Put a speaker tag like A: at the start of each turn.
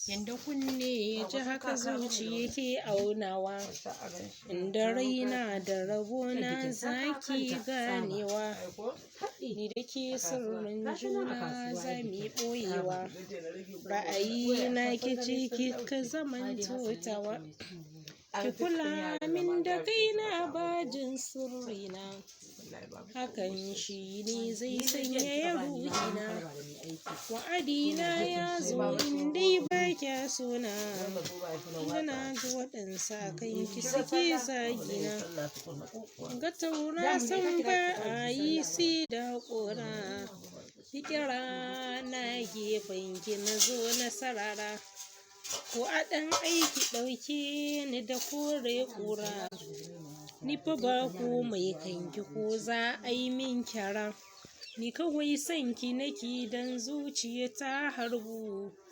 A: Yanda kunne ya ji haka zuciya ke aunawa. Inda raina da rabona zaki ganewa. Ni da ke sirrin juna za mu yi ɓoyewa. Ra'ayina ke ce kika zamanto tawa. Ki kula min da kaina bajin sirrina. Hakan shi ne zai sanyaya ruhina. Wa'adina ya zo in dai ba kya sona. Inda na ji waɗansu a kanki suke zagina. Ga taura san ba a yi sai da haƙora. Ki kira na gefen ki na zo na sarara. Ko a ɗan aiki ɗauke ni da kore ƙura. Ni fa ba komai kanki ko za a yi min kyara. Ni kawai sanki nake dan zuciya ta harbu.